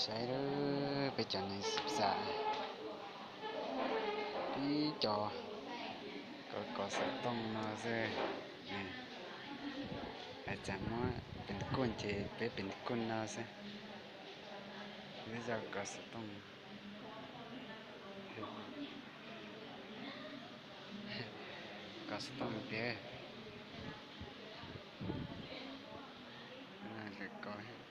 Saib peb cov neeg xim xam, ib co kov xov tooj no xwb. Hais txog muab pes kuj ces peb pes kuj no xwb. Ib co kov xov tooj, kov xov tooj tiag, kov